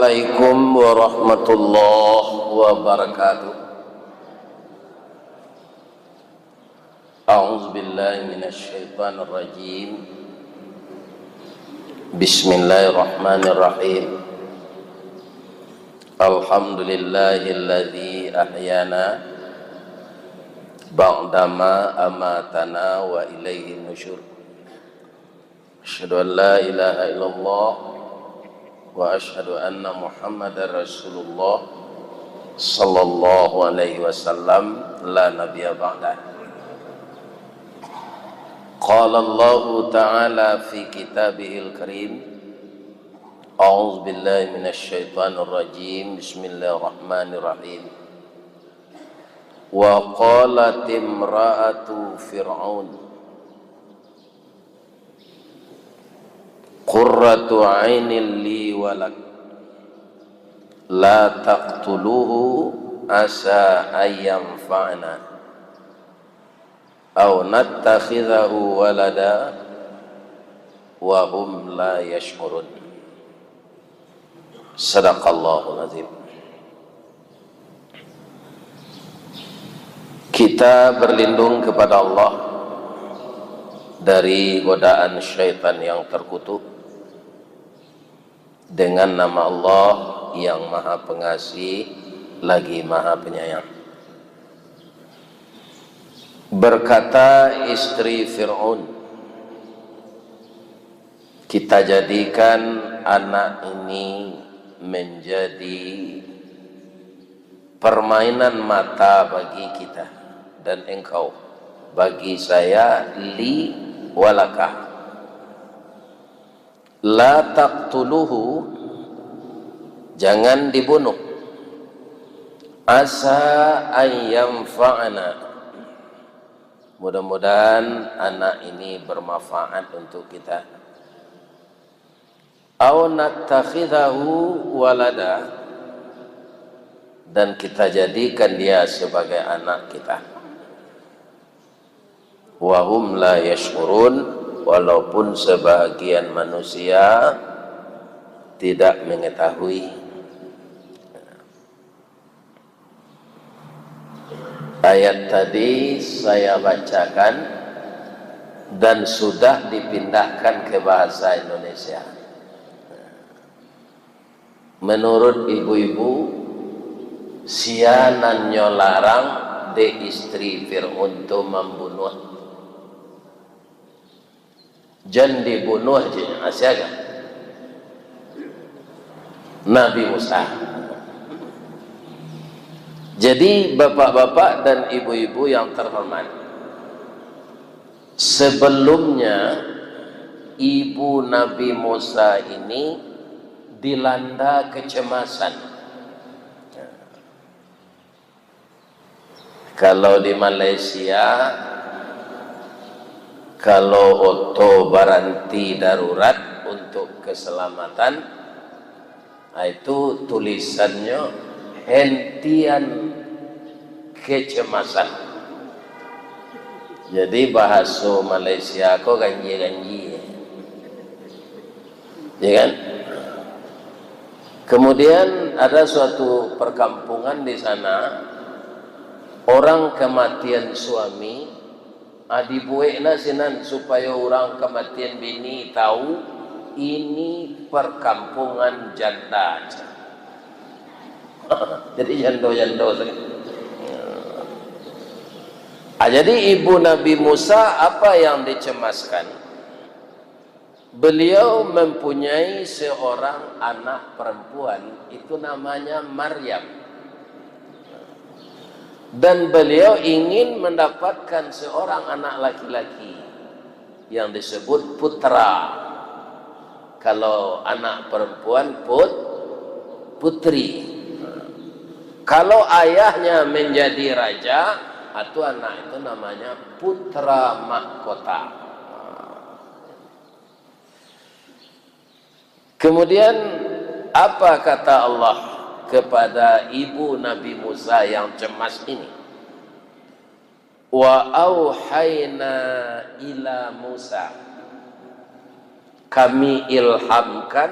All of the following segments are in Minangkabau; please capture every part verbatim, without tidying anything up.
Assalamualaikum warahmatullahi wabarakatuh. A'udzubillahi minasyaitonirrajim. Bismillahirrahmanirrahim. Alhamdulillahilladzi ahyana ba'dama amatana wa ilaihin nusyur. Asyhadu an la ilaha illallah wa asyhadu anna Muhammadar Rasulullah sallallahu alaihi wasallam, la nabiyya ba'dah. Qala Allahu ta'ala fi kitabihil karim, a'udzu billahi minasy syaithanir rajim. Bismillahirrahmanirrahim. Wa qalat imra'atu Fir'aun, qurratu ainin li wa lak, la taqtuluhu asa an yanfa'ana aw nattakhidhahu walada wa hum la yash'urun. Sadaqallahul azim. Kita berlindung kepada Allah dari godaan syaitan yang terkutuk, dengan nama Allah yang Maha Pengasih lagi Maha Penyayang. Berkata istri Fir'aun, "Kita jadikan anak ini menjadi permainan mata bagi kita dan engkau, bagi saya, li wa laka. La taqtuluhu, jangan dibunuh. Asa an yanfa'ana, mudah-mudahan anak ini bermanfaat untuk kita. Aw nattakhidhahu walada, dan kita jadikan dia sebagai anak kita." Wa hum la yash'urun, walaupun sebahagian manusia tidak mengetahui. Ayat tadi saya bacakan dan sudah dipindahkan ke bahasa Indonesia. Menurut ibu-ibu, sia nan nyo larang dek istri Fir'aun tu mambunuah. Jan dibunuah je nyo, sia kan? Nabi Musa. Jadi, bapak-bapak dan ibu-ibu yang terhormat, sebelumnya ibu Nabi Musa ini dilanda kecemasan. Kalau di Malaysia, kalau oto baranti darurat untuk keselamatan, ah, itu tulisannyo hentian kecemasan. Jadi, bahaso Malaysia ko ganjia-ganjia. Ya kan? Kemudian ada suatu perkampungan di sana, orang kematian suami, ah, dibueklah sinan supayo urang kematian bini tahu ini perkampungan janda. Jadi jando-jando sajo. Ah, jadi ibu Nabi Musa apa yang dicemaskan? Beliau mempunyai seorang anak perempuan, itu namanya Maryam. Dan beliau ingin mendapatkan seorang anak laki-laki yang disebut putra. Kalau anak perempuan, put-, putri. Kalau ayahnya menjadi raja, atau anak itu namanya putra mahkota. Kemudian, apa kata Allah kepada ibu Nabi Musa yang cemas ini? "Wa auhayna ila Musa." Kami ilhamkan,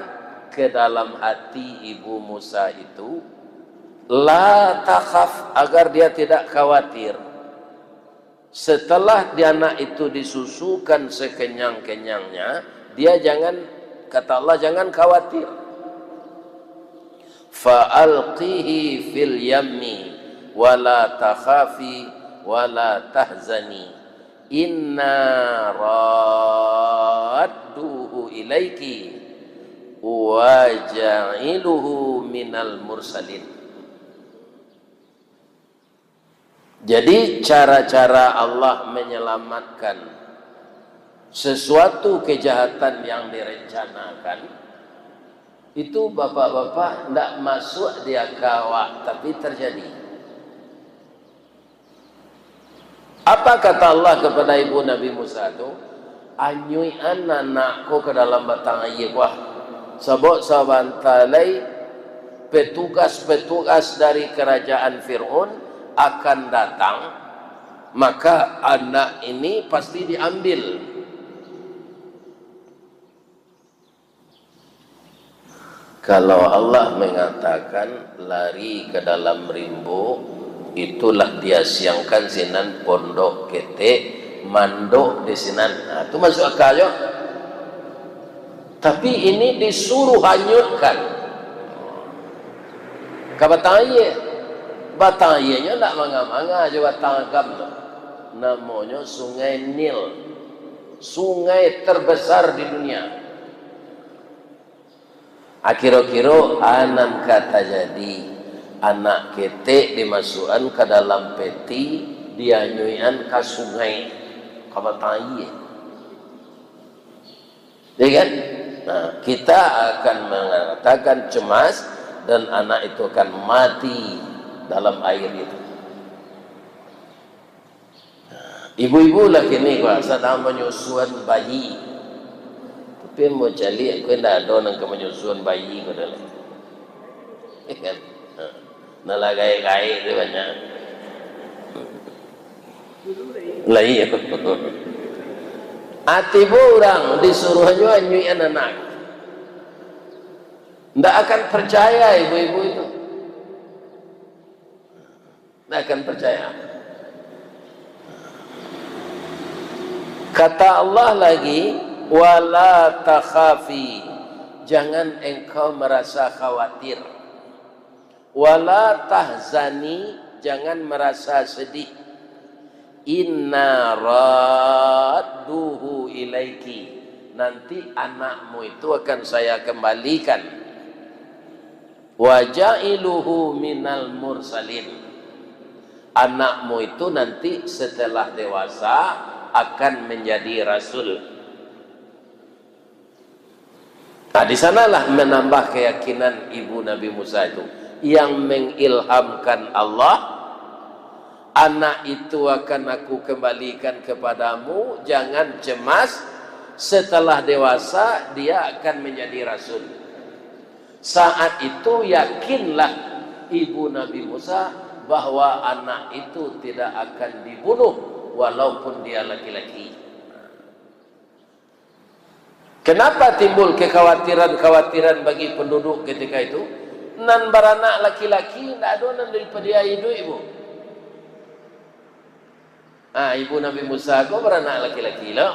ke dalam hati ibu Musa itu, la takhaf, agar dia tidak khawatir. Setelah di anak itu disusukan sekenyang-kenyangnya, dia jangan, kata Allah, jangan khawatir. Fa alqihi fil yammi wa la takhafi wa la tahzani, inna radduhu ilaiki wa ja'iluhu minal mursalin. Jadi, cara-cara Allah menyelamatkan sesuatu kejahatan yang direncanakan, itu, bapak-bapak, ndak masuk di aka awak, tapi terjadi. Apa kata Allah kepada ibu Nabi Musa tu? Anyuikan anak ko ka dalam batang aia ko ah. Sabab sabanta lai petugas-petugas dari kerajaan Fir'aun akan datang, maka anak ini pasti diambil. Kalau Allah mengatakan lari ke dalam rimbo, itulah diasiangkan sinan pondok ketek, mandok di sinan. Nah, itu masuk akal jo. Tapi ini disuruh hanyutkan. Ka batang aia. Batang aianyo ndak manga-manga jo batang agam tu. Namonyo Sungai Nil. Sungai terbesar di dunia. Akiro-kiro, a nan ka tajadi, anak ketek dimasuakan ka dalam peti, dianyuikan ka sungai, ka batang aia. Ya kan? Nah, kita akan mengatakan cemas dan anak itu akan mati dalam air itu. Ibu-ibu lah kini ko sadang manyusuan bayi. Tapi mau caliak ko indak ado nan ka manyusuan bayi ko dah lah. Kan? Ha. Nan lah gaek-gaek tu banyak. Lah iyo. Ati bu urang disuruahnyo anyuikan anak. Ndak akan percaya ibu-ibu itu. Ndak akan percaya. Kata Allah lagi, "Wala takhafi," jangan engkau merasa khawatir. "Wala tahzani," jangan merasa sedih. "Inna radduhu ilaiki," nanti anakmu itu akan saya kembalikan. "Wa ja'iluhu minal mursalin." Anakmu itu nanti setelah dewasa akan menjadi rasul. Nah, di sanalah menambah keyakinan ibu Nabi Musa itu. Yang mengilhamkan Allah, "Anak itu akan Aku kembalikan kepadamu, jangan cemas, setelah dewasa dia akan menjadi rasul." Saat itu yakinlah ibu Nabi Musa bahwa anak itu tidak akan dibunuh walaupun dia laki-laki. Kenapa timbul kekhawatiran-khawatiran bagi penduduk ketika itu? Nan baranak laki-laki, ndak ado nan dipadiahi iduik, Bu. Ah, ibu Nabi Musa ko baranak laki-laki lo.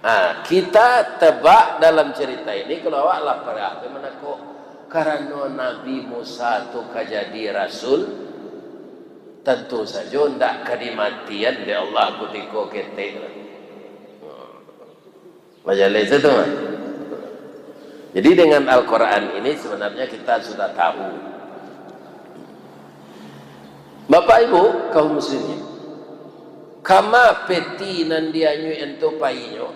Ah, kita tebak dalam cerita ini, kalau awak lah parah, bagaimana kok? Karano Nabi Musa tu ka jadi rasul, tantu sajo ndak ka dimatian dek Allah kutiko ketek. Majaleh itu tu, mah. Jadi, dengan Al-Quran ini sebenarnya kita sudah tahu. Bapak Ibu, kaum muslimin, kama peti nan dianyuikan tu painyo,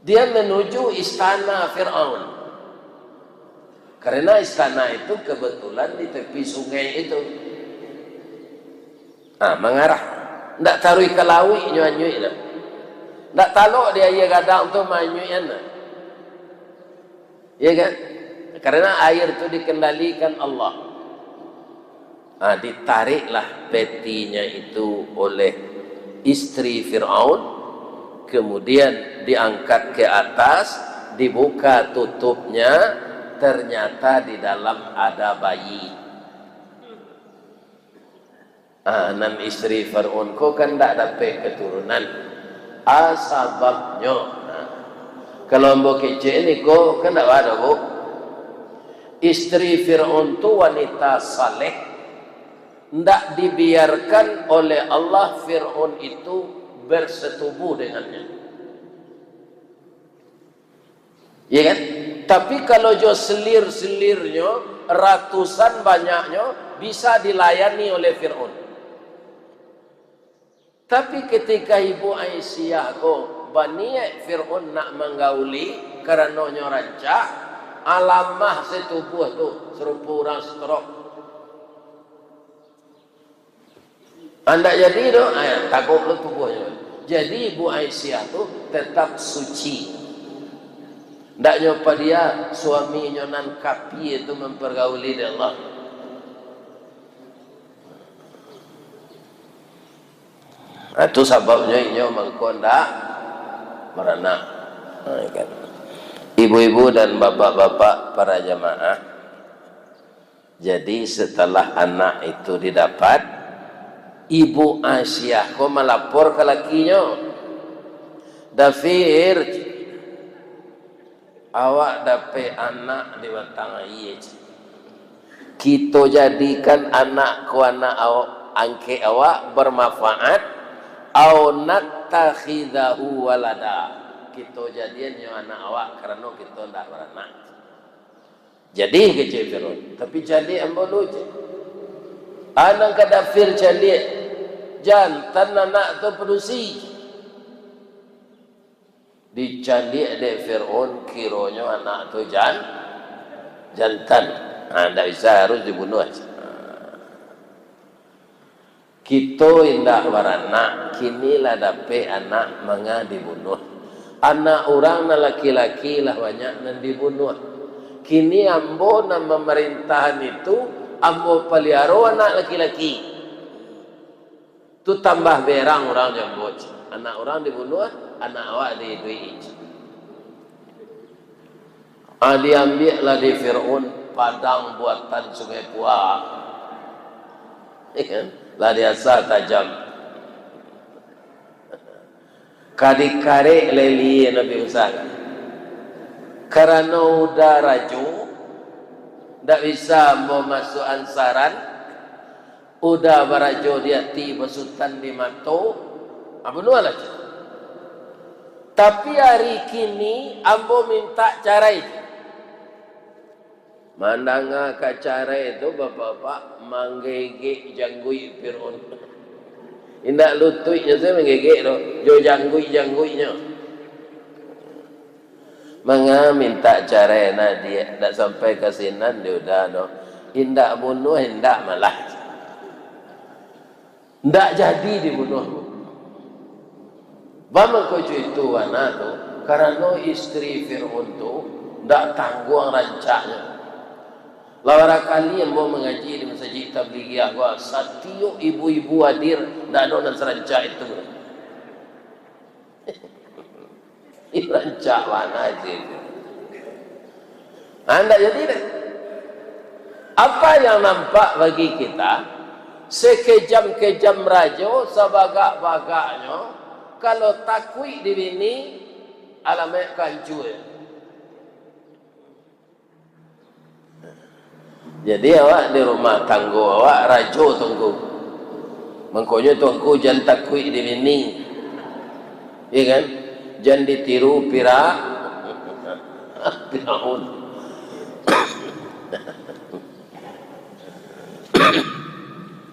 dia menuju istana Firaun. Karena istana itu kebetulan di tepi sungai itu. Ah, mangarah. Ndak taruih ka lauik nyo anyuik tu. Ndak talok di aia gadang tu maanyuikan tu. Ya kan? Karena air tu dikendalikan Allah. Ah, ditariklah petinya itu oleh istri Firaun, kemudian diangkat ke atas, Dibuka tutupnya, ternyata di dalam ada bayi. Ah, nan istri Firaun ko kan ndak dapek keturunan. Ah, sababnyo. Nah, kalau ambo kecek ni ko kan ndak ado, Bu. Istri Firaun tu wanita saleh, ndak dibiarkan oleh Allah Firaun itu bersetubuh dengannya. Iya kan? Tapi kalau jo selir-selirnyo, ratusan banyaknyo, bisa dilayani oleh Firaun. Tapi ketika Ibu Aisyah ko baniat Firaun nak manggauli, karano nyo rancak, alamah setubuh tu, sarupo urang stroke. Andak jadi tu, ah, takuik lo tubuahnyo. Jadi, Ibu Aisyah tu tetap suci. Ndaknyo padia suaminyo nan kapia tu mampargauli dek Allah. Ah, tu sababnyo inyo mangko ndak baranak. Ah, kan. Ibu-ibu dan bapak-bapak para jamaah, jadi, setelah anak itu didapat, Ibu Aisyah ko malapor ka lakinyo, "Dafir, awak dapek anak di batang aia. Kito jadikan anak ko anak awak, angkek awak, bermanfaat, au natakhidahu walada. Kito jadian nyo anak awak, karano kito ndak baranak." Jadi, kecek Firaun, "Tapi caliak ambo lu," cek. Anang ka Dafir caliak, jantan anak tu padusi. Dicaliak dek Firaun, kironyo anak tu jan-, jantan. Ha, ndak bisa, harus dibunuah. Kito indak baranak, kini lah dapek anak, manga dibunuah. Anak urang nan laki-laki lah banyak nan dibunuah. Kini ambo nan mamarintahan itu, ambo paliaro anak laki-laki. Tu tambah berang urang jo ambo, cik. Anak urang dibunuah, anak awak diiduik-i, cik. Ah, diambiak lah di Firaun padang buatan Sungai Pua. Lah diasah tajam. Ka dikarek leli Nabi Musa. Karano uda rajo, ndak bisa ambo masuakan saran, uda barajo di ati, basutan di mato, ah, bunuahlah tu. Tapi ari kini ambo mintak carai. Mandanga ka carai tu, bapak-bapak, manggegek jangguik Firaun. Indak lutuiknyo sajo manggegek tu, jo jangguik-jangguiknyo. Manga mintak carai nah, diak, ndak sampai ka sinan di uda tu. Indak bunuah, indak malah. Ndak jadi dibunuah. Baa mangko itu bana tu, karano istri Firaun tu ndak tangguang rancaknyo. Lah bara kali ambo mangaji di Masajik Tabligiyah ko, satiok ibu-ibu hadir, ndak ado nan sarancak itu. Ih, rancak bana itu. Ha, ndak jadi deh. Apa yang nampak bagi kita, sekejam-kejam rajo, sabagak-bagaknyo, kalau takuik di bini, alamaik ka hancua. Jadi, awak di rumah tanggo awak rajo tu, Ngku. Mangkonyo tu, Ngku, jan takuik di bini. Iya kan? Jan ditiru pira-, Firaun.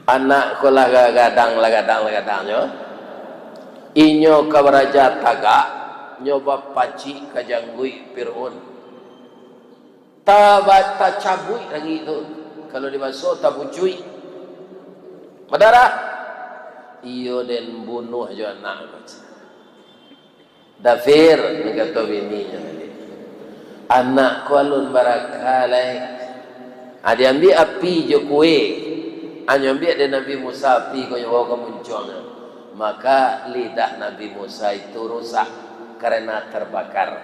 Anak ko lah gadang, lah gadang, lah gadangnyo. Inyo ka baraja tagak, nyo bapacik ka jangguik Firaun. Taba-, tacabuik lagi tu. Kalau di baso, tabucuik. Badarah. Iyo den bunuah jo anak ko. Dafir, nan kato bininyo tadi. Anak ko alun baraka lai. Ah, diambiak api jo kue. Ah, nyo ambiak dek Nabi Musa api ko, nyo bao ka muncuangnyo. Maka lidah Nabi Musa itu rusak karena terbakar.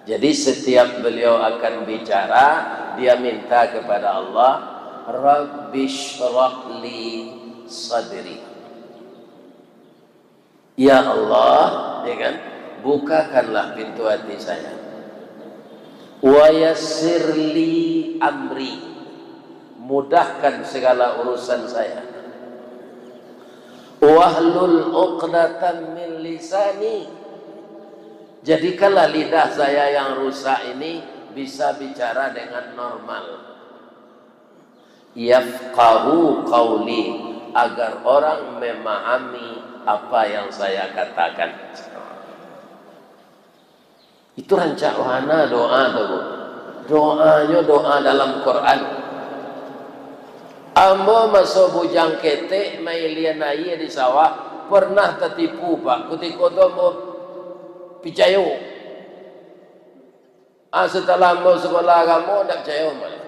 Jadi, setiap beliau akan bicara, dia minta kepada Allah, "Rabbisyrah li sadri." Ya Allah, ya kan, bukakanlah pintu hati saya. "Wa yassir li amri." Mudahkan segala urusan saya. "Wahlul uqdatan min lisani." Jadikanlah lidah saya yang rusak ini bisa bicara dengan normal. "Yafqahu qauli," agar orang memahami apa yang saya katakan. Itu rancak bana doa tu, Bu. Doanyo doa dalam Quran. Ambo maso bujang ketek mailian aia di sawah, pernah tatipu, Pak. Kutiko tu ambo picayo. Ah, satalah ambo sakolah agamo, ndak picayo ambo lai.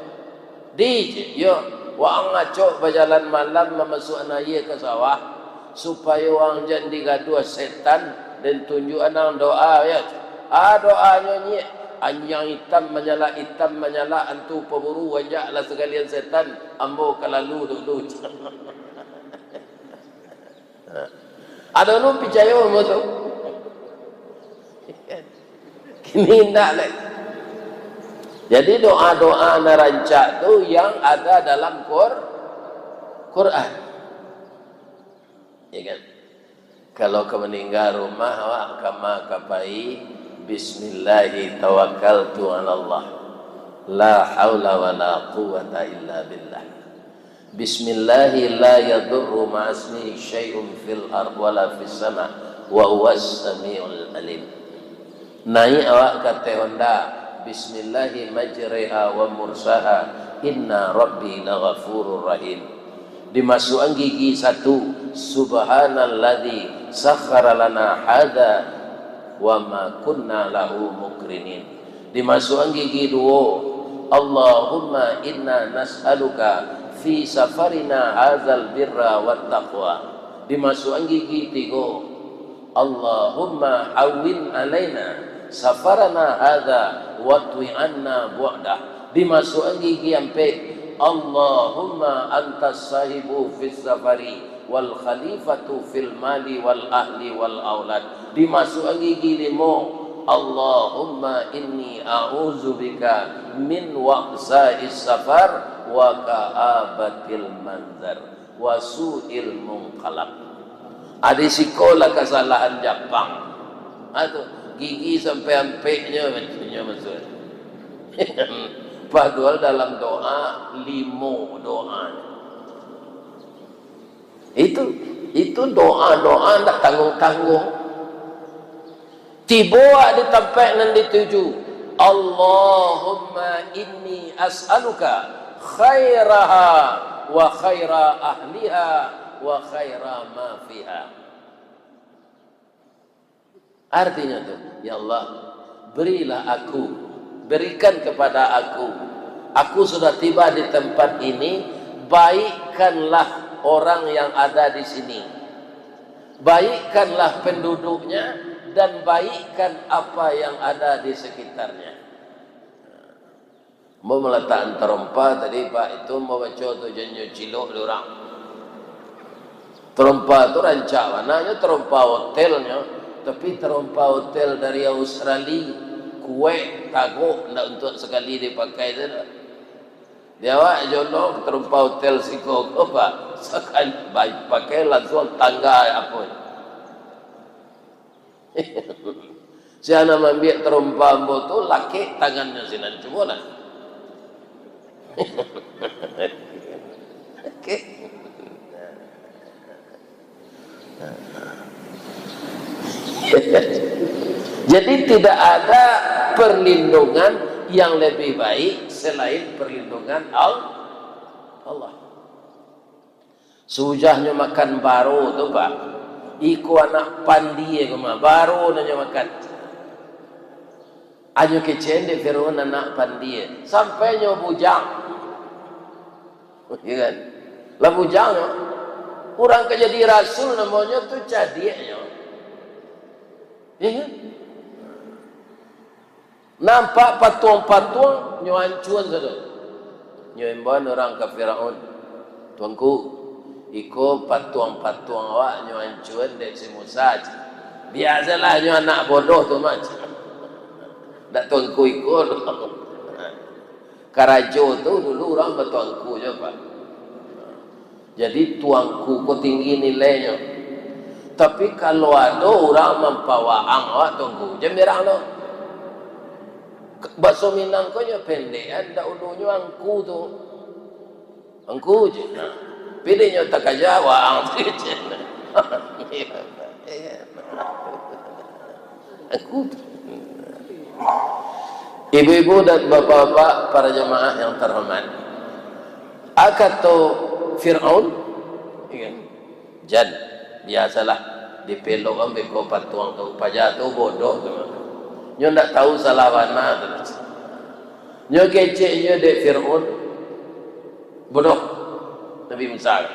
Di, cek, yo, waang acok bajalan malam mamasuakan aia ka sawah, supayo waang jan digaduah setan, den tunjuakan ang doa, yo. Ah, doanyo nyiak, anjiang itam manyalak, itam manyalak, antu paburu, anjaklah sakalian setan, ambo ka lalu dulu. Ado lu picayo ambo tu? Kini indak lai. Jadi, doa-doa nan rancak tu yang ada dalam Qur-, Quran. Ya kan? Kalau ka maningga rumah, awak kama ka pai, "Bismillahi tawakkaltu 'alallah. La haula wala quwwata illa billah. Bismillahi la yadurru ma'asmihi syai'un fil ard wala fis sama, wa huwas samiul alim." Naik awak ka ateh honda, "Bismillahi majreha wa mursaha, inna rabbi laghafurur rahim." Dimasuakan gigi satu, "Subhanalladzi sakhkhara lana hadza wa ma kunna lahu muqrinin." Dimasuakan gigi duo, "Allahumma inna nas'aluka fi safarina hadzal birra wat taqwa." Dimasuakan gigi tigo, "Allahumma hawwin alaina safarana hadza watwi anna bu'dah." Dimasuakan gigi ampek, "Allahumma antas sahibu fis safari wal khalifatu fil mali wal ahli wal aulad." Dimasuakan gigi limo, "Allahumma inni a'udzubika min wa'sa'is safar wa ka'abatil manzar wa su'il munqalab." Ado siko lah kasalahan Japang. Ha, tu, gigi sampai ampeknyo, nyo masuak. Padual dalam doa, limo doa. Itu, itu doa-doa ndak tanggung-tanggung. Tibo di tampek nan dituju, "Allahumma inni as'aluka khairaha wa khaira ahliha wa khaira ma fiha." Artinya tu, "Ya Allah, berilah aku, berikan kepada aku, aku sudah tiba di tempat ini, baikkanlah orang yang ada di sini, baikkanlah penduduknya, dan baikkan apa yang ada di sekitarnya." Ambo malatakan tarompa tadi, Pak, itu ambo baco tu, jan nyo cilok dek urang. Tarompa tu rancak bana nyo, tarompa hotelnyo, tapi tarompa hotel dari Australia, kuaik, tagok, ndak untuak sakali dipakai tu doh. Di awak jolong tarompa hotel siko ko, Pak, sakali ba-, pakai langsuang tangga apo. Sia nan maambiak tarompa ambo tu, lakek tangannyo sinan, cubolah. Lakek. Jadi, tidak ada perlindungan yang lebih baik selain perlindungan Al-, Allah. Sujahnyo makan baro tu, Pak, iko anak pandie ko mah, baro nan nyo makan. Anyo kecekan dek Firaun anak pandie, sampai nyo bujang. Ya kan? Lah bujang nyo. Urang ka jadi rasul namonyo tu cadiaknyo. Ya kan? Nampak patuang-patuang, nyo ancuan sado. Nyo imbauan urang ka Firaun, "Tuanku, iko patuang-patuang awak nyo ancuan dek si Musa." Biasolah, nyo anak bodoh tu mah. Ndak tuanku iko doh. Karajo tu dulu urang batuangku jo, Pak. Jadi, tuangku ko tinggi nilainyo. Tapi, kalau ado urang mampawaang awak, tuangku, jan berang tu. Baso Minang ko nyo pendek, an, dahulunyo angku tu. Angku je. Nah, pilihnyo takaja, waang tu je. Angku tu. Ibu-ibu dan bapak-bapak, para jamaah yang terhormat, a kato Firaun, iya kan? Jan, biasolah, dipelok ambek ko patuang tu, paja tu bodoh tu. Nyo ndak tahu salah bana tu. Nyo kecek nyo dek Firaun, bodoh Nabi Musa.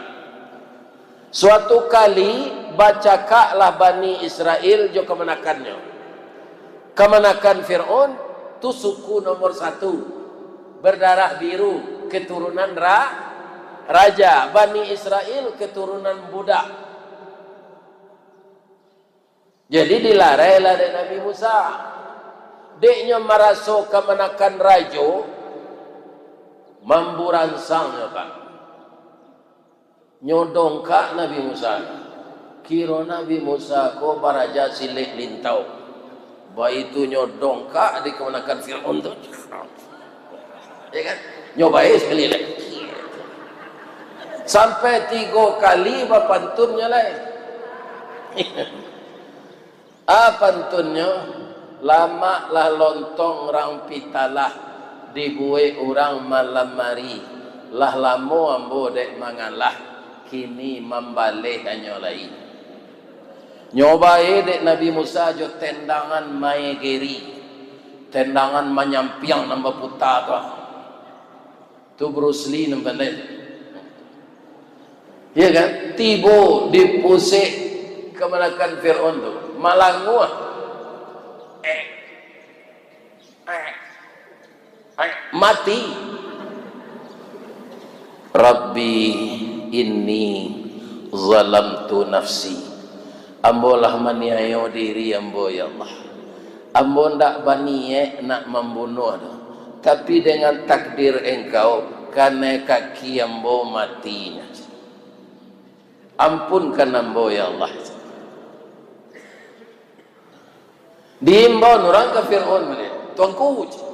Suatu kali, bacakaklah Bani Israel jo kamanakannyo. Kamanakan Firaun tu suku nomor satu, berdarah biru, keturunan ra-, raja. Bani Israel keturunan budak. Jadi, dilarailah dek Nabi Musa. Dek nyo maraso kamanakan rajo, mamburansang nyo, Pak. Nyo dongkak Nabi Musa. Kiro Nabi Musa ko baraja silek lintau. Baitu nyo dongkak di kamanakan Firaun tu. Ya kan? Nyo bae sakali lai. Sampai tigo kali bapantun nyo lai. A pantunnyo, lamak lah lontong rang pitalah, dibuek urang malam ari. Lah lamo ambo dek mangalah, kini mambaleh hanyo lai. Nyo bae dek Nabi Musa jo tendangan maegeri, tendangan manyampiang nan baputa tu. Tu Bruce Lee nan pandai. Ya kan? Tibo di pusek kamanakan Firaun tu, malanguah. Eh. Eh. Eh. Mati. Rabbi inni zalamtu nafsi. Ambo lah maniayo diri ambo, ya Allah. Ambo ndak baniaik nak mambunuah doh, tapi dengan takdir Engkau, kanai kaki ambo matinyo. Ampunkan ambo, ya Allah. Diimbau urang ka Firaun baliak, "Tuanku," cek.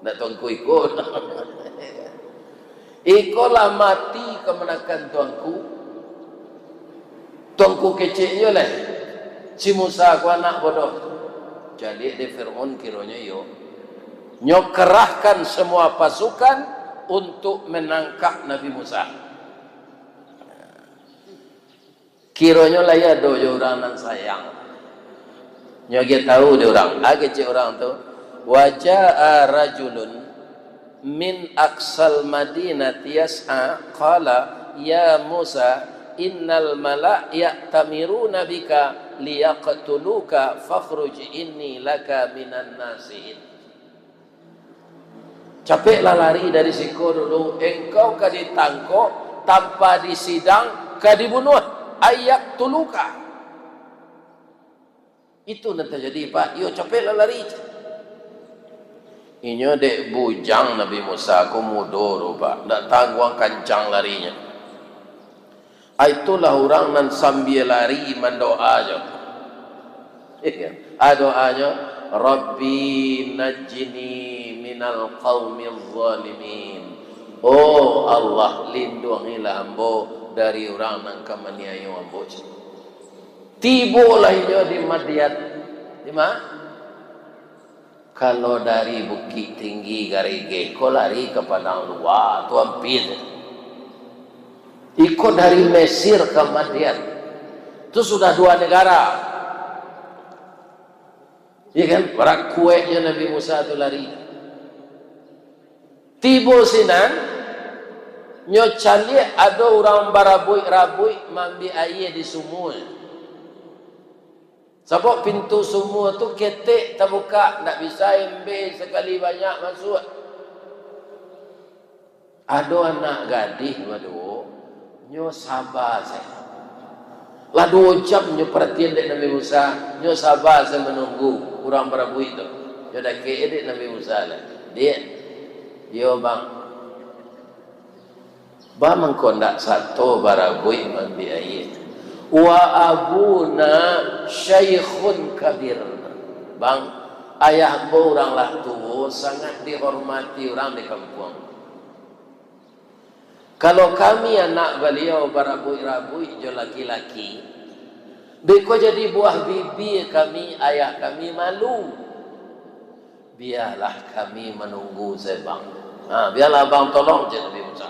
Ndak tuanku iko. Iko lah mati kamanakan tuanku. Tuanku kecek iyo lai. Si Musa ko anak bodoh. Caliak dek Firaun kironyo iyo. Nyo kerahkan semua pasukan untuk menangkap Nabi Musa. Kironyo lai ado jo urang nan sayang. Nyo agiah tahu dek urang, a kecek urang tu, "Wa jaa rajulun min aqsal madinati yas'a, qala, ya Musa, innal mala ya'tamiruna bika liyaqtuluka fakhruj inni laka minan nasihin." Capeklah lari dari siko dulu, engkau ka ditangkok, tanpa disidang, ka dibunuah. Ayak tuluka. Itu nan tajadi, Pak. Iyo, capeklah lari. Inyo dek bujang Nabi Musa ko mudo tu, Pak. Ndak tangguang kancang larinyo. Itulah urang nan sambia lari mandoa jo. A doanyo, "Rabbi najjini minal qaumil zalimin." Oh Allah, linduangilah ambo dari urang nan ka maniayo ambo. Tibolah inyo di Madian. Di ma? Kalau dari Bukik Tinggi Garegeh ko lari ka Padang Lua, tu ampia. Iko dari Mesir ka Madian, tu sudah dua negara. Ya kan? Bara kuaiknyo Nabi Musa tu lari. Tibo sinan, nyo caliak ado urang barabuik-rabuik maambiak aia di sumua. Sabab pintu sumua tu ketek tabukak, ndak bisa embe sakali banyak masuak. Ado anak gadih baduo, nyo saba sajo. Lah duo jam nyo paratian dek Nabi Musa, nyo saba sajo manunggu urang barabuik tu. Nyo dakek dek Nabi Musa lah. "Diak, iyo bang, ba mangko ndak sato barabuik maambiak aia? Wa abuna syaikhun kabir." Bang, ayah ambo urang lah tuo, sangaik dihormati urang di kampuang. Kalau kami anak baliau barabuik-rabuik jo laki-laki, beko jadi buah bibia kami, ayah kami malu. Bialah kami manunggu sajo bang. Ha, bialah abang tolong, cek Nabi Musa.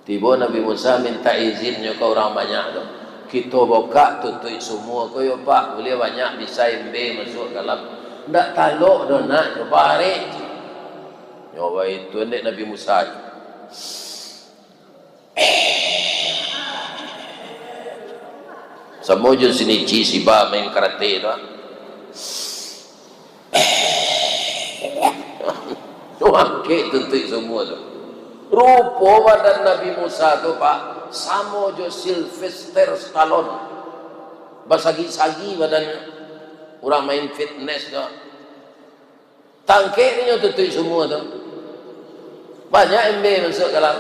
Tibo Nabi Musa mintak izinnyo ka urang banyak tu. "Kito bukak tutuik sumua ko yo, Pak, buliah banyak bisa embe masuak ka dalam." "Ndak talok doh, nak, nyo barek." Nyo baitu dek Nabi Musa. Samo jo Shinichi Shiba main karate tu, ah. Angkek tutuik sumua tu. Rupo badan Nabi Musa tu, Pak, samo jo Sylvester Stallone. Basagi-sagi badannyo. Urang main fitness tu. Tangkek inyo tutuik sumua tu. Banyak embe masuak ka dalam.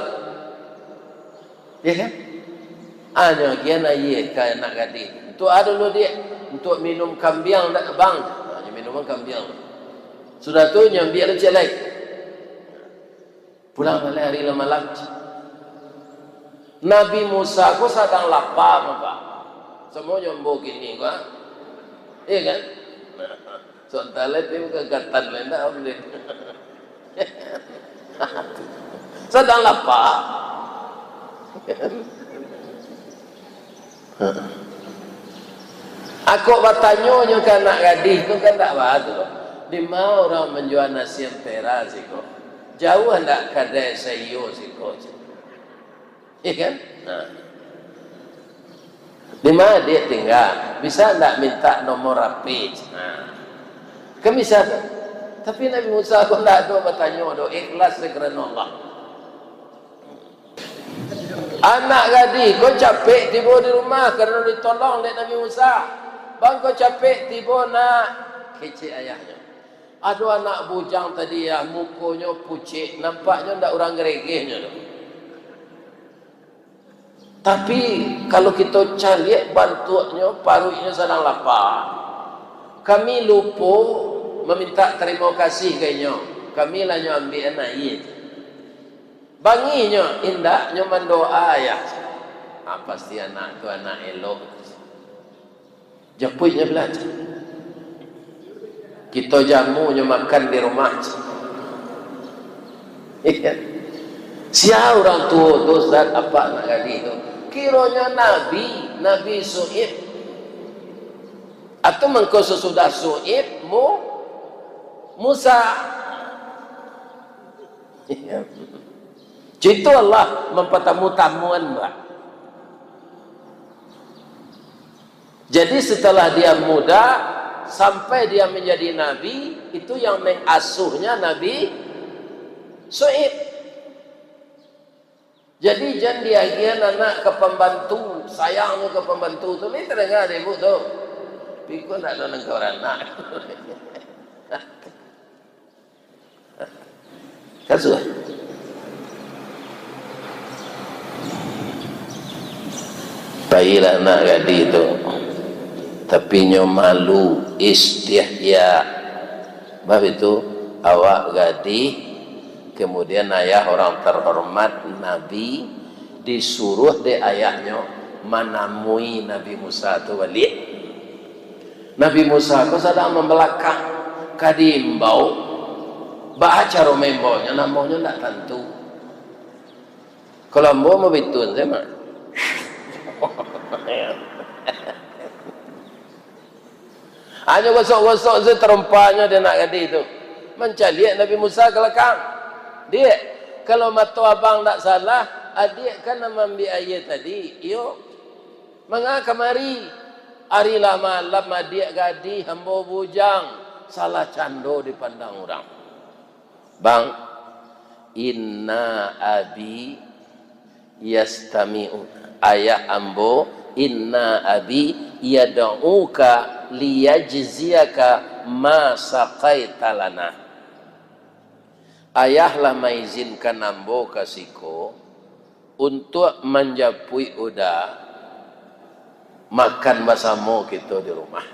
Ya kan? Anyo agiahan aia ka anak gadih. "Untuak a dulu, Diak?" "Untuak minum kambiang ndak, Bang?" Ha, nyo minuman kambiang. Sudah tu, nyo ambiak ciek lai. Pulang baliak ari lah malam. Nabi Musa ko sadang lapa, Pak. Samonyo ambo kini ko, ah. Iya kan? Nah, sontalet ni bukan katan lain dah, Om, ni. Sadang lapa. Ako batanyo nyo ka anak gadih tu kan ndak baa tu. "Di ma urang manjua nasi ampera siko? Jauah ndak kadai saiyo siko?" Iya kan? Nah. "Di ma diak tingga? Bisa ndak mintak nomor H P?" Nah. Kan bisa tu. Tapi Nabi Musa ko ndak ado batanyo doh, ikhlas se karano Allah. Anak gadih ko capek tibo di rumah karano ditolong dek Nabi Musa. "Bang ko capek tibo, Nak," kecek ayahnyo. "Ado anak bujang tadi, ah, mukonyo pucek, nampaknyo ndak urang garegehnyo doh. Tapi, kalau kito caliak bantuaknyo, paruiknyo sadang lapa. Kami lupo mamintak tarimo kasih ka inyo. Kami lah nyo ambiakan aia." Bangihnyo, indak, nyo mandoa, ayah. Ah, pasti anak tu anak elok. Japuiknyo balajar. Kito jamu nyo makan di rumah. Sia urang tuo tu, Ustaz, apak anak gadih tu? Kironyo Nabi, Nabi Su'ib. Atau mangko sasudah Su'ib, Mu-, Musa. Cito Allah mampatamu-tamuan, Pak. Jadi, setelah dia muda, sampai dia menjadi nabi, itu yang mengasuhnya Nabi Su'ib. Jadi, jan diagiahan anak ka pambantu, sayangnyo ka pambantu tu, ni tadanga dek ibu tu. Piko ndak ado nan ka baranak. Kasuah. Pailah anak gadih tu. Tapi nyo malu, istihya. Bab itu, awak gadih, kemudian ayah orang terhormat, Nabi, disuruh dek ayahnyo manamui Nabi Musa tu baliak. Nabi Musa ko sadang mambalakang, ka diimbau. Baa caro maimbaunyo, namonyo ndak tantu. Kalau ambo mah baituan sajo mah. Hanyo gosok-gosok sajo tarompahnyo dek anak gadih tu. Mancaliak Nabi Musa ka balakang. "Diak, kalau mato abang ndak salah, adiak kan nan maambiak aia tadi, iyo? Manga kamari?" Ari lah malam, adiak gadih ambo bujang, salah cando dipandang urang. Bang, inna abi yastami'u, ayah ambo, inna abi yad'uka liyajziyaka ma saqaita lana. Ayah lah maizinkan ambo ka siko untuak manjapuik Uda makan basamo kito di rumah.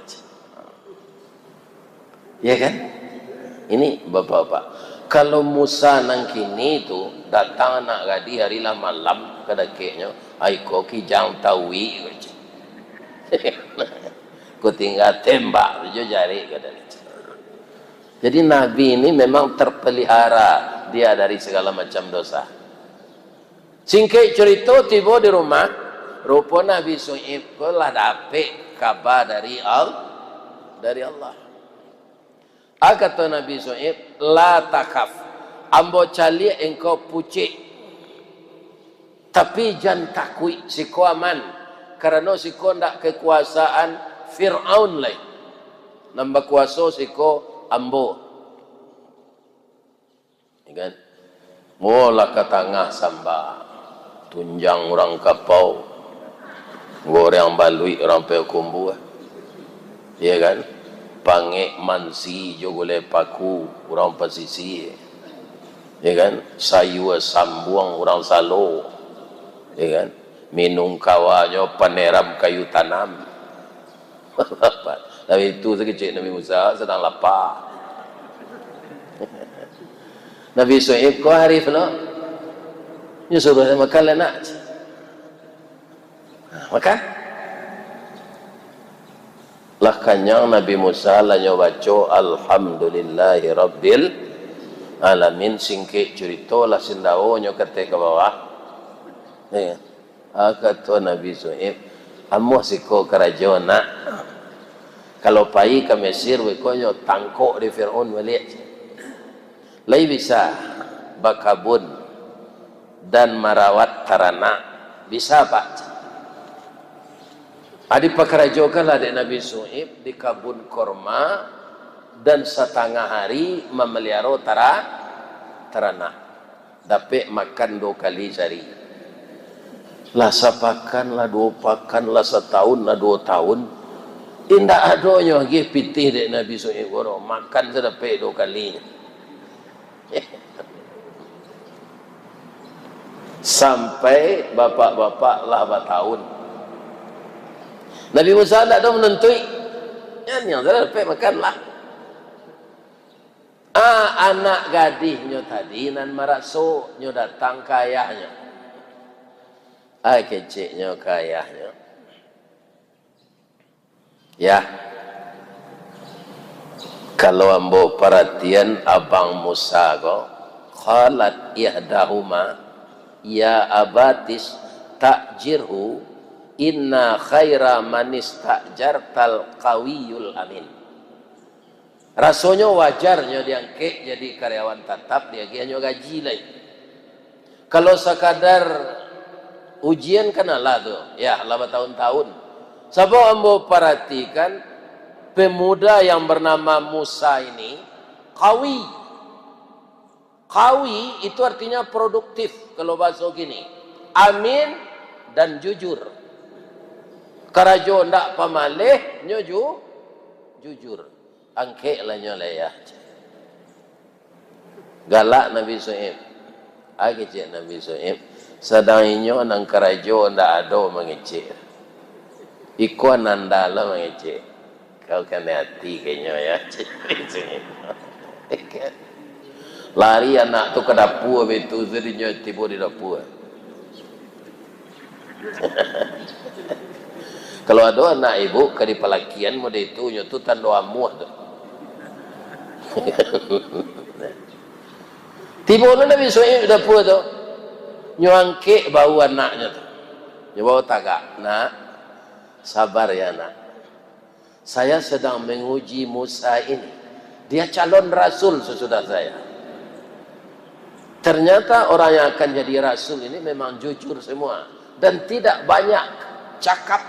Ya kan? Ini bapak-bapak. Kalau Musa nan kini tu datang anak gadih ari lah malam ka dakeknyo, "Ai ko kijang tawi," ko cek. Ko tingga tembak tu jo jarik ko dari. Jadi Nabi ini memang terpelihara dia dari segala macam dosa. Singkek curito, tibo di rumah, rupo Nabi Su'ib ko lah dapek kaba dari Al-, dari Allah. A kato Nabi Su'ib, "La takhaf, ambo caliak engkau pucek, tapi jan takuik, siko aman, karano siko ndak kekuasaan Fir'aun lai, nan bakuaso siko ambo." Ya kan? Molah ka tangah samba, tunjang urang kapau, goreng baluik urang Payakumbuah. Ya kan? Pangek mansi jo gulai paku urang pasisia. Ya kan? Sayua sambuang urang Salo. Ya kan? Minum kawanyo paneram kayu tanam. Tapi itu sakecek Nabi Musa sadang lapa. Nabi Su'ib ko arif lo. Nyo suruah makan lah nak. Nah, makan. Lah kanyang Nabi Musa, lah nyo baco, "Alhamdulillahirabbil alamin." Singkek curito, lah sindawo nyo kateh ka bawah. Ya. Ah, kato Nabi Su'ib, "Amuah siko karajo, nak. Kalau pai ka Mesir, beko nyo tangkok dek Fir'aun baliak. Lai bisa bakabun dan marawat taranak, bisa, Pak?" Ah, dipakarajokanlah dek Nabi Su'ib di kabun korma, dan satangah hari mamaliaro tara-, taranak. Dapek makan duo kali sahari. Lah sapakan, lah duo pakan, lah satahun, lah duo tahun. Indak adonyo agiah pitih dek Nabi Su'ib ko, makan sadapek duo kali. Sampai bapak-bapak lah batahun. Nabi Musa ndak ado manantuik. Nyo, nyo sadapek makan lah. Ah, anak gadihnyo tadi nan maraso, nyo datang ka ayahnyo. Ai keceknyo ka ayahnyo. Ya. Kalau ambo paratian abang Musa ko, qalat ihdahuma, "Ya abatis ta'jirhu, inna khaira manis ta'jartal qawiyul amin." Rasonyo wajar nyo diangkek jadi karyawan tatap, diagiahnyo gaji lai. Kalau sakadar ujian kan alah tu, ya, alah batahun-tahun. Sabab ambo paratikan, pemuda yang bernama Musa ini kawi. Kawi itu artinya produktif kalau bahaso kini. Amin dan jujur. Karajo ndak pamaleh, nyo ju-, jujur. Angkeklah nyo lai, ya. Galak Nabi Su'ib. Ai kecek Nabi Su'ib, sadang inyo nan karajo ndak ado mangecek. Iko nan ado lah mangecek. Kau kanai ati ka inyo, ya, cek Nabi Su'ib. Lari anak tu ka dapua, abih tu, sadinyo tibo di dapua. Kalau ado anak ibu ka dipalakian model itu, nyo tu tando amuah tu. Tibo tu Nabi Su'ib dapua tu, nyo angkek bahu anaknyo tu. Nyo bawa tagak, "Nak, sabar ya, Nak. Saya sedang menguji Musa ini. Dia calon rasul sesudah saya. Ternyata orang yang akan jadi rasul ini memang jujur semua dan tidak banyak cakap."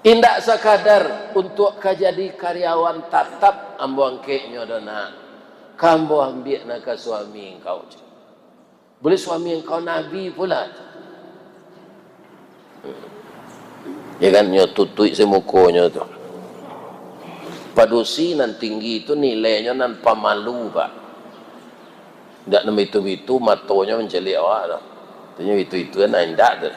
Indak sakadar untuak ka jadi karyawan tatap ambo angkeknyo doh, nak. Ka ambo ambiak nan ka suami engkau, cek. Buliah suami engkau nabi pula. Ya kan, nyo tutuik se mukonyo tu. Padusi nan tinggi tu nilainyo nan pamalu, Pak. Indak nan bitu-bitu matonyo mancaliak awak tu. Tu nyo bitu-bitu kan, nah, indak tu.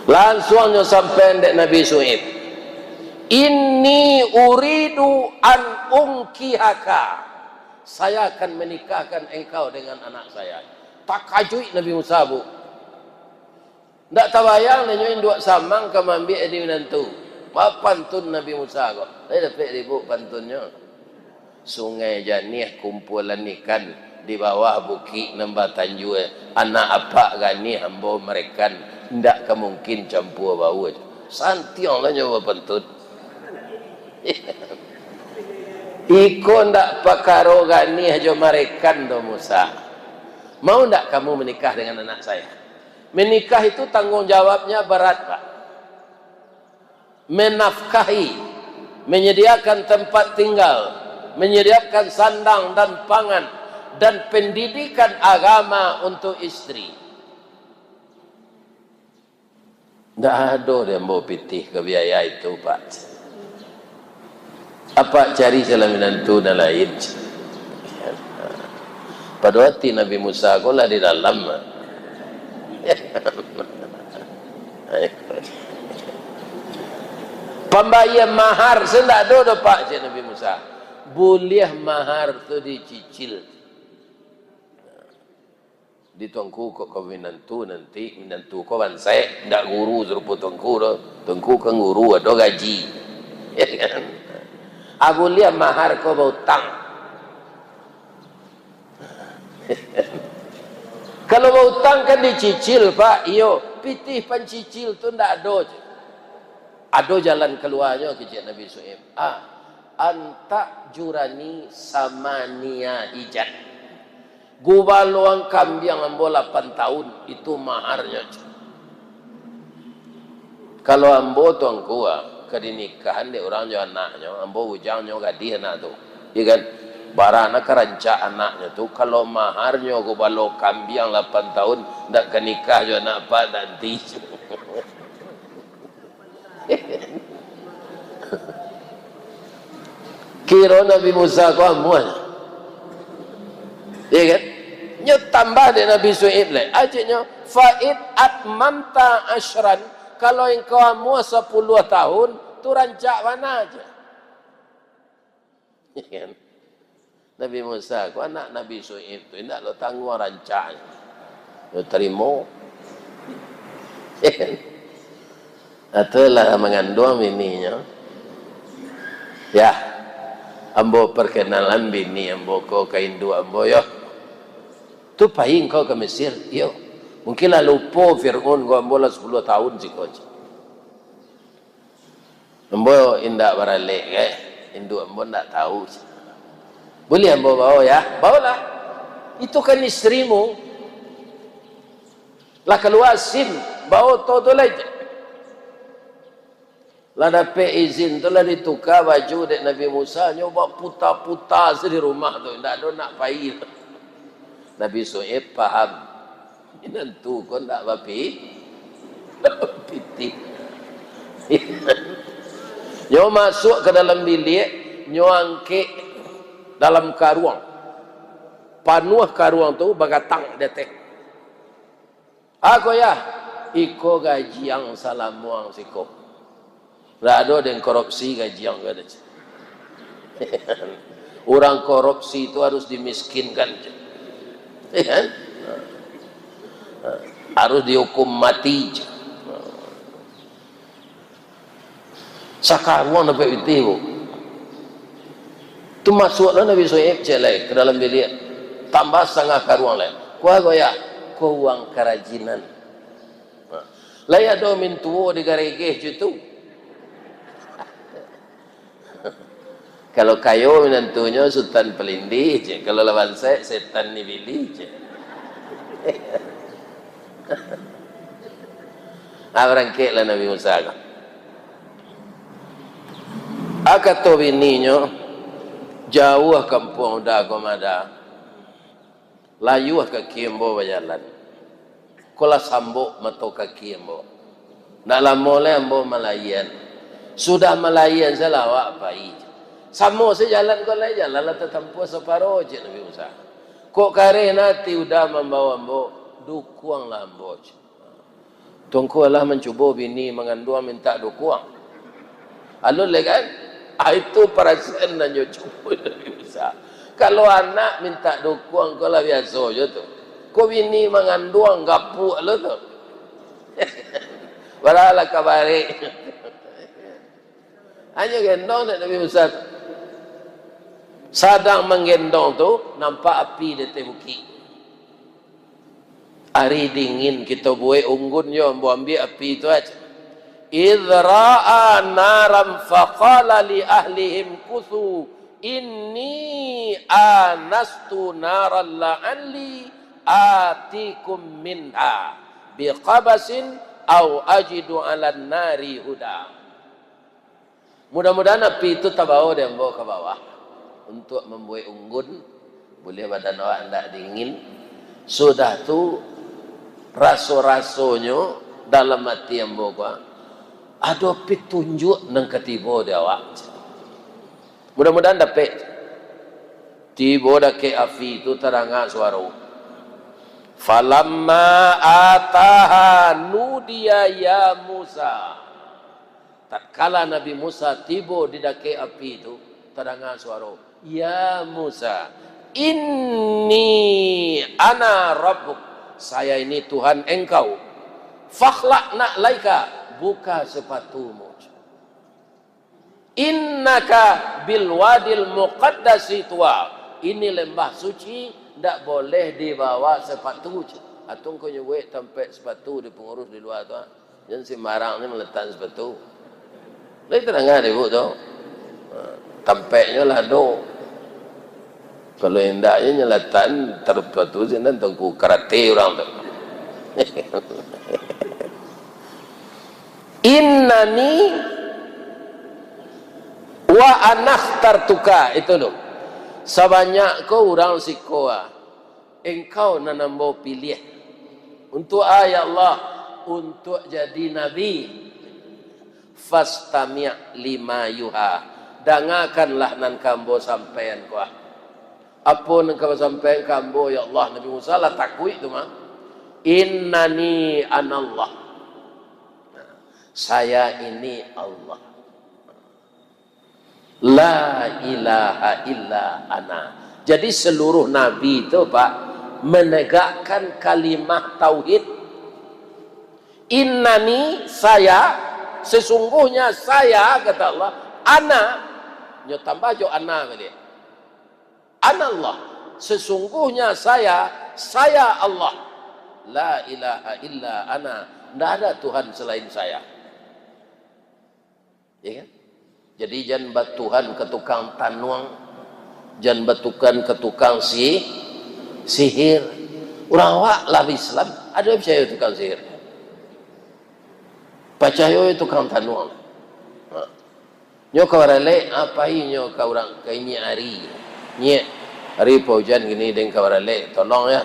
Lansuang nyo sampai dek Nabi Su'aib, "Inni uridu an unkihaka. Saya akan menikahkan engkau dengan anak saya." Takajuik Nabi Musa, Bu. Ndak tabayang inyo induak samang ka maambiak jadi minantu. Bapantun Nabi Musa ko. Lai dapek ribuk pantunnyo. Sungai Janiah kumpulan ikan di bawah bukik nan batanjua. Anak apak ganih ambo marekan, indak ka mungkin campua baua. Santiang lah nyo bapantun. Iko ndak pakaro ganih jo marekan doh, Musa. Mau ndak kamu menikah dengan anak saya? Menikah itu tanggung jawabnya berat, Pak. Menafkahi, menyediakan tempat tinggal, menyediakan sandang dan pangan, dan pendidikan agama untuk istri. Ndak ado di ambo pitih ka biaya itu, Pak. Apak cari salah minantu nan lain. Pado ati Nabi Musa ko lah di dalam. Pambayia mahar se ndak ado doh, Pak, cek Nabi Musa. Buliah mahar tu dicicil. Di tuangku kok ka minantu nanti, minantu ko bansaik, indak guru sarupo tuangku doh. Tuangku kan guru, ado gaji. Ya kan? Ah, buliah mahar ko bautang. Kalau bautang kan dicicil, Pak. Iyo, pitih pancicil tu ndak ado. Ado jalan kaluanyo, kecek Nabi Su'aib. Ah, antak jurani samania hijat. Gubaloan kambiang ambo lapan tahun, itu maharnyo. Kalau ambo tuangku, ah, ka dinikahan dek urang jo anaknyo, ambo bujang nyo gadih anak tu. Iya kan? Bara nak ka rancak anaknyo tu, kalau maharnyo gubalo kambiang lapan tahun, ndak ka nikah jo anak apak nanti. Kiro Nabi Musa ko amuah. Iya kan? Nyo tambah dek Nabi Su'aib lai. Ajiknyo, "Fa in atmamta asyran," kalau engkau amuah sapuluah tahun, tu rancak bana aja. Kan? Nabi Musa ko anak Nabi Su'aib tu, indak lo tangguang rancaknyo. Yo tarimo. Kan? Atau lah manganduang bininyo. Yah, ambo parkenalan bini ambo ko ka induak ambo, yo. Tu pai engkau ka Mesir, yo. Mungkin lah lupo Fir'aun ko ambo lah sapuluah tahun siko. Ambo indak baralek, eh. Induak ambo indak tahu. Buliah ambo bao, ya? Baolah. Itu kan istrimu. Lah kalua SIM, bao to tu lai. Lah dapek izin tu, lah dituka baju dek Nabi Musa, nyo baputa-puta se di rumah tu, indak ado nak pai. Nabi Su'aib paham. Minantu ko ndak bapi-, ndak bapitih. Nyo masuak ka dalam biliak, nyo angkek dalam karuang. Panuah karuang tu bagatang di ateh. Ako yah, iko gajiang salamuang siko. Ndak ado den korupsi gajiang ko ado. Urang korupsi tu harus dimiskinkan. Ya kan? Harus dihukum mati. Sakaruang dapek pitih, Bu. Tu masuaklah Nabi Su'aib ciek lai ka dalam biliak. Tambah satangah karuang lai. Kua goyak, ko uang karajinan. Nah. Lai ado mintuo digaregeh jo tu. Kalau kayo minantunyo Sutan Palindih je, kalau lah bansaik setan ni bilih je. Ah, barangkeklah Nabi Musa ko. Ah, kato bininyo, "Jauah kampuang Uda ko mada. Layuah kaki ambo bajalan. Ko lah sambok mato kaki ambo. Ndak lamo lai ambo malayia. Sudah malayia, salah awak pai." "Samo se jalan ko lai, jalan lah tatampuah saparo," cek Nabi Musa. "Kok kareh ati Uda mambao ambo, dukuanglah ambo," cek. Tuangku alah mancubo bini manganduang mintak dukuang. Alun lai kan? Ah, itu parasaan nan nyo cubo Nabi Musa. Kalau anak mintak dukuang ko lah biaso jo tu. Ko bini manganduang gapuak lo tu. Baralah kabarek. Hanyo gendong dek Nabi Musa tu. Sadang manggendong tu, nampak api di ateh bukik. Ari dingin, kito buek unggun jo, ambo ambiak api tu aja. "Idh ra'a naran faqala li ahlihim kuthu inni anastu naran la'alli atikum minha biqabasin au ajidu 'alan nari huda." Mudah-mudahan api itu tabawo dek ambo ka bawah untuak mambuek unggun, buliah badan awak indak dingin. Sudah tu, raso-rasonyo dalam ati ambo ko, ado pitunjuak nan ka tibo di awak. Mudah-mudahan dapek. Tibo dakek api tu, tadanga suaro. Falamma ataha nudiya ya Musa. Tatkala Nabi Musa tibo di dakek api tu, tadanga suaro, "Ya Musa, inni ana rabbuk, saya ini Tuhan engkau. Fakhla'na alaika, buka sepatumu. Innaka bil wadil muqaddasi tuwa, ini lembah suci, ndak boleh dibawa sepatu." Atong ko nyo buek tampek sepatu di pangurus di lua tu, ah. Jan simbarang ni malatan sepatu. Lai tadanga dek ibu tu. Ha, tampeknyo lah ado. Kalau indak, nyo nyalatan taruh sepatu sinan tungku karate urang tu. Innani wa anakhtartuka, itu tu. Sabanyak ko urang siko, ah. Engkau nan ambo piliah. Untuak a, ya Allah? Untuak jadi nabi. Fastami' lima yuha. Dangakanlah nan ka ambo sampaian ko, ah. Apo nan ka basampaian ka ambo, ya Allah? Nabi Musa lah takuik tu mah. Innani anallah. Saya ini Allah. La ilaha illa ana. Jadi, seluruh nabi tu, Pak, menegakkan kalimah tauhid. Innani, saya, sesungguhnya saya, kata Allah, ana, nyo tambah jo ana baliak. Anallah, sesungguhnya saya, saya Allah. La ilaha illa ana, ndak ada Tuhan selain saya. Ya kan? Jadi, jan batuhan ka tukang tanuang, jan batuhan ka tukang si-, sihir. Urang awak lah Islam, ado picayo tukang sihir? Picayo tukang tanuang. Ha. Nyo ka baralek, apo inyo ka urang, ka inyiak ari. Nyiak, ari Pak Ujan gini, den ka baralek, tolong ya.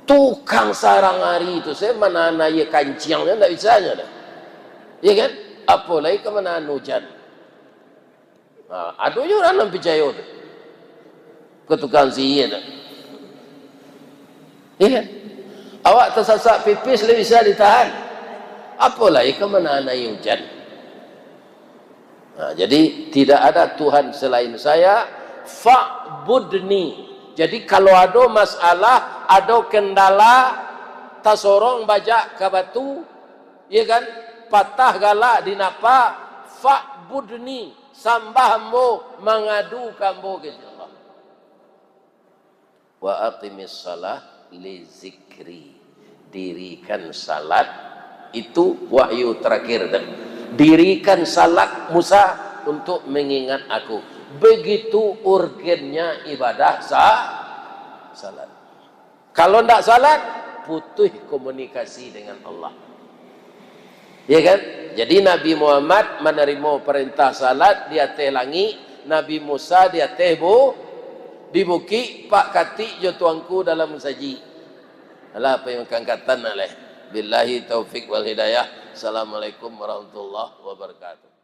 Tukang sarang ari tu, se manahan aia kanciang nyo ndak bisa nyo doh. Iya kan? Apo lai ka manahan ujan. Ha, ado juo urang nan picayo tu. Ka tukang sihir tu. Iya kan? Awak tasasak pipis lai bisa ditahan. Apo lai ka manahan aia ujan. Nah, jadi, tidak ada Tuhan selain saya, fa'budni. Jadi, kalau ado masalah, ado kendala, tasorong bajak ka batu, ya kan, patah galak dinapa, fa'budni, sambah ambo, mangadu ka ambo, kata Allah. Wa aqimis shalah li zikri. Dirikan salat, itu wahyu terakhir tu. Dirikan salat Musa untuk mengingat Aku. Begitu urgennya ibadah sa-, salat. Kalau ndak salat, putus komunikasi dengan Allah. Ya kan? Jadi Nabi Muhammad manarimo parentah salat di ateh langik, Nabi Musa di ateh bu-, di bukik, pak katik jo tuanku dalam musajik. Alah, pai makan katan lah leh. Billahi taufik wal hidayah. Assalamualaikum warahmatullahi wabarakatuh.